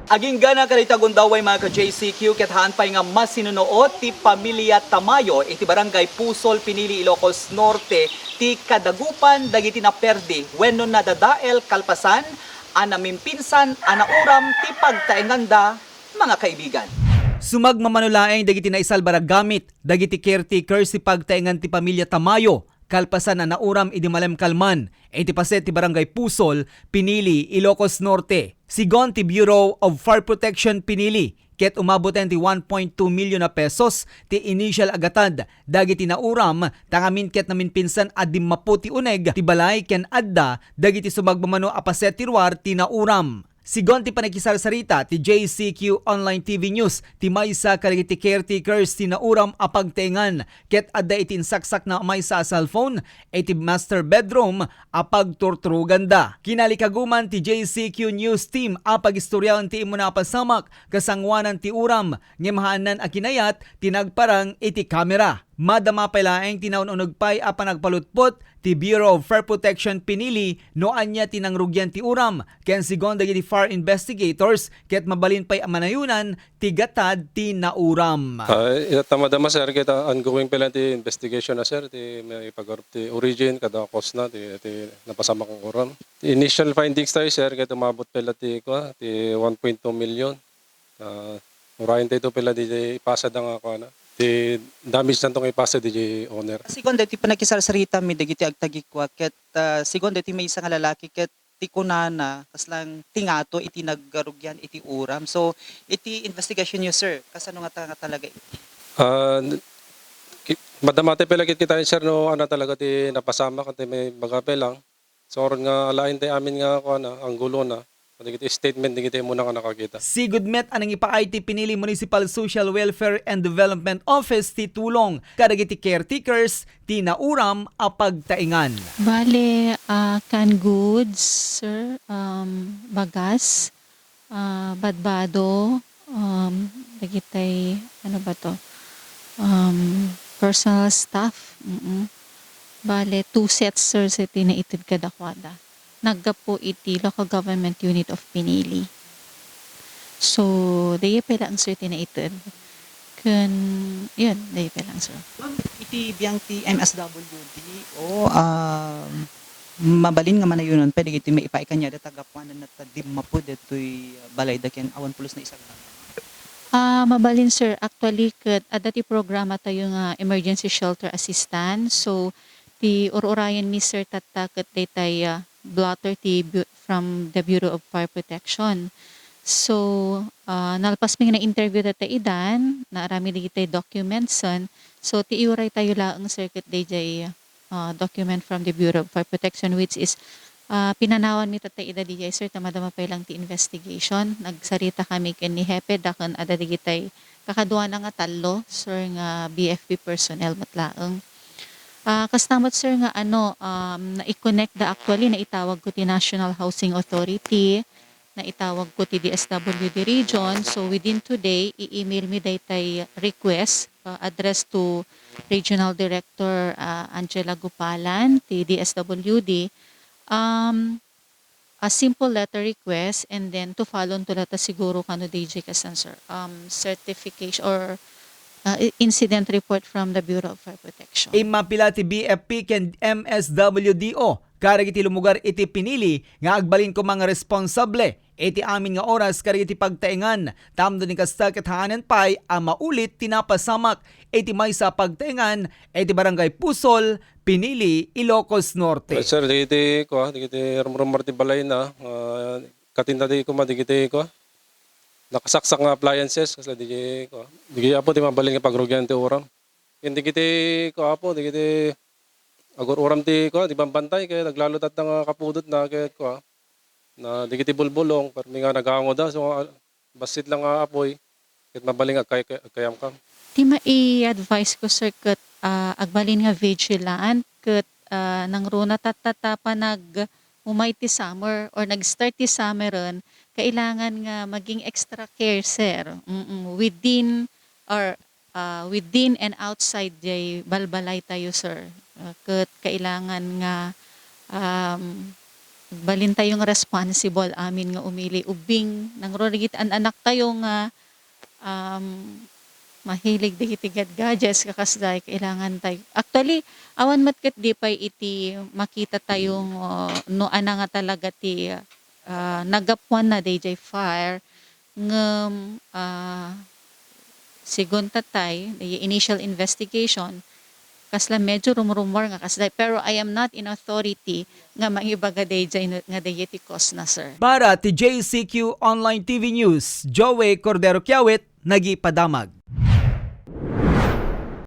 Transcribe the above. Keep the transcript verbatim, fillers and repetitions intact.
Agingga na kadayta gundaway, mga ka-J C Q, ket haan pay nga masinunuot ti pamilia Tamayo iti Barangay Pusol, Pinili, Ilocos Norte, ti kadagupan dagiti naperdi wenno nadadael kalpasan a namimpinsan a nauram ti pagtaenganda, mga kaibigan. Sumagmamano laeng dagiti naisalbar a gamit dagiti caretakers ti pagtaengan ti pamilia Tamayo kalpasan a nauram idi malemkalman iti paset ti Barangay Pusol, Pinili, Ilocos Norte. Sigon ti Bureau of Fire Protection Pinili, ket umaboten ti one point two million a pesos ti initial a gatad dagiti nauram, tangamin ket namimpinsan a dimmapo ti uneg ti balay ken adda dagiti sumagmamano a paset ti ruar ti nauram. Sigon ti panakisarsarita ti J C Q Online T V News, ti maysa kadagiti caretakers ti nauram a pagtaengan ket adda iti insaksakna a maysa a cellphone iti master bedroom a pagturturoganda. Kinalikaguman ti J C Q News Team a pagistoriaen ti immuna a pasamak kasangoanan ti uram, ngem haannan a kinayat ti nagparang iti kamera. Madama pay laeng ti naun-uneg pay a panagpalutpot ti Bureau of Fire Protection Pinili no ania ti nangrugian ti uram, ken sigon dagiti fire investigators ket mabalin pay a manayonan ti gatad ti nauram. Ah, ita ta madama, sir, ket, ah, ongoing pay laeng ti investigation na, sir, ti maipagarup ti origin kada cause na ti, ti napasamak nga uram. Ti initial findings tayo, sir, ket umabot pay la ti, kua, ti one point two million. Ah, urayen tayo pay la di, di ipasa da nga, kua na, ti damage na to nga ipasa di owner. Sigon dagiti panakisarsarita mi dagiti agtagikua ket, ah, sigon dagiti maysa nga lalaki ket ti kunana, kasla ti ngato iti nagrugian iti uram. So, iti investigation niyo, sir, kasano nga ta-, nga talaga iti? Ah, n-, ki-, madamate pay la ket kitaen, sir, no, ania talaga ti napasamak, ket may magape lang. So, nga alaen ti amin nga, kuana, anggulona, dagiti statement, dagiti immuna nga nakakita. Sigud met a nangipaay ti Pinili Municipal Social Welfare and Development Office ti tulong kadagiti caretakers ti nauram a pagtaengan. Bale, ah, canned goods, sir, um, bagas, ah, badbado, um, dagitay, ano ba to? Um, personal stuff. Mm. Bale, two sets, sir, sa ti naited kadakuada. Naggapu iti Local Government Unit of Pinili. So, daydiay pay laeng, sir, ti naited. Ken, yun, daydiay pay laeng, sir. Ma'am, iti biang ti M S W D O, ah, mabalin nga manayonan pay dagiti maipaay kaniada ta gapuanan ta dimmapo ditoy balayda ken awan pulos naisagana? Ah, mabalin, sir. Actually, ket adda ti programa tayo nga emergency shelter assistance. So, ti ur-urayen mi, sir, tatta ket daytay, ah, blotter ti bu-, from the Bureau of Fire Protection. So, ah, nalpas mi nga na-interview tatta idan, naaramid dagitay documents, sen. So, ti iuray tayo laeng, sir, ket dayjay, ah, document from the Bureau of Fire Protection, which is, ah, pinanawan mi tatta ida dayjay, sir, ta madama pay lang ti investigation. Nagsarita kami ken ni Hepe da ken adda dagitay kakaduana nga tallo, sir, nga B F P personnel met laeng. Ah, kasta met, sir, nga ano, um, nai-connect da actually, naitawag ko ti National Housing Authority, naitawag ko ti D S W D region. So, within today, i-email mi daytay request, uh, address to Regional Director, uh, Angela Gupalan, ti D S W D. Um, a simple letter request, and then to follow to lata siguro kano D J kasan, sir. Um, certification or, uh, i-, incident report from the Bureau of Fire Protection. Immapila ti B F P ken M S W D O kadagiti lumugar iti Pinili nga agbalin koma nga responsable iti amin nga oras kadagiti pagtaengan, tapno ni kasta ket haanen pay a maulit ti napasamak iti maysa a pagtaengan iti Barangay Pusol, Pinili, Ilocos Norte. Sir, dagiti, kua, dagiti rumrumar ti balayna, ah, katinda di koma, dagiti, kua, nakasaksak nga appliances, kasla dagiti, kua, dagiti apo ti mabalin nga pagrugian ti uram. Ken dagiti, kua, apo, dagiti agur-uram ti, kua, ti bambantay, ket aglalo tatta nga kapudotna, ket, kua, na dagiti bulbulong, permi nga nagangoda, so, ah, bassit lang nga apoy, ket mabalin nga agkay-, agkayamkam. Ti mai-advise ko, sir, ket, ah, agbalin nga vigilant, ket, ah, nangruna tatta ta panag-umay ti summer or nag-start ti summeren, kailangan nga maging extra care, sir. Mm, within or ah, within and outside jay balbalay tayo, sir. Ah, ket kailangan nga, um, Balintayong responsible amin nga umili ubbing nangrurigit an-anaktayo nga, um, mahilig dagiti gad-, gadgets, kakasdiay, kailangan tayo. Actually, awan met ket di pay iti makita tayo, uh, no ana nga talaga ti, uh, nagapuanna dayjay fire, ngem, uh, sigun tatay, the initial investigation, kasla medyo rumrumor nga kasdiay. Pero I am not in authority nga mangibaga dayjay no-, nga dayjay ti cause na, sir. Para ti J C Q Online T V News, Joey Cordero Kiawit, nagipadamag.